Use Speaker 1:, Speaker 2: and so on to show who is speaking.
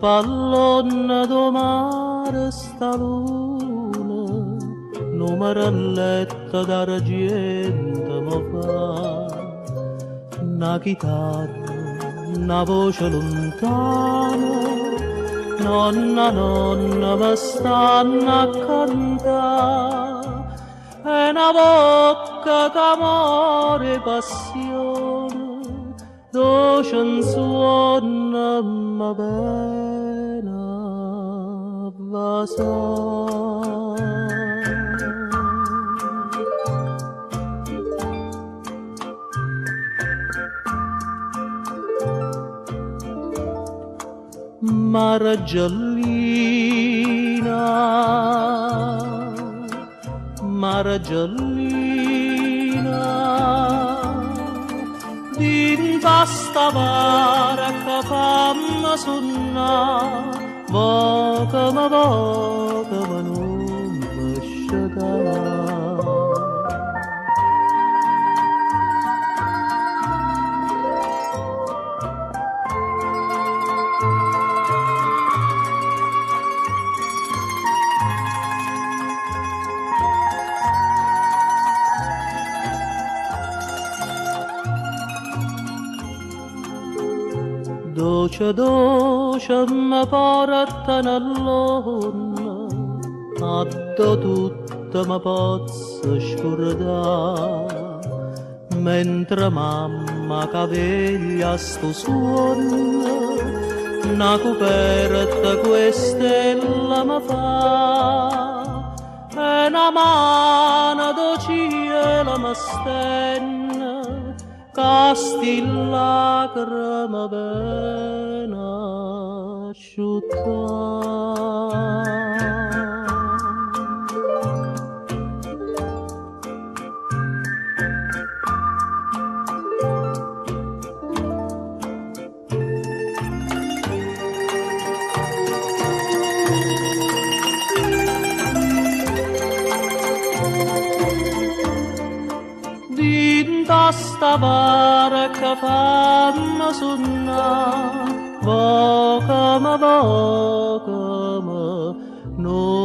Speaker 1: 'Ncopp'all'onna d' 'o mare 'sta luna, nu marelletto d'argiento me fa. Na chitarra, na voce luntana, nonna nonna me stanno a cantà. E na vocca ca more 'e passione, doce 'nsuonno me vene a vasà. Margellina, Margellina, dint'a 'sta varca famme sunnà, vocame, vocame, nun me scetà. Doce doce me portano ll'onne, addò tutto me pozzo scurdà, mentre mamma ca veglia stu suonno, na cuperta cu 'e stelle me fa, e na mano d' 'o cielo me stenne, ca sti llacreme vene a asciuttà. Dint'a 'sta varca famme sunnà, vocame, vocame, nun.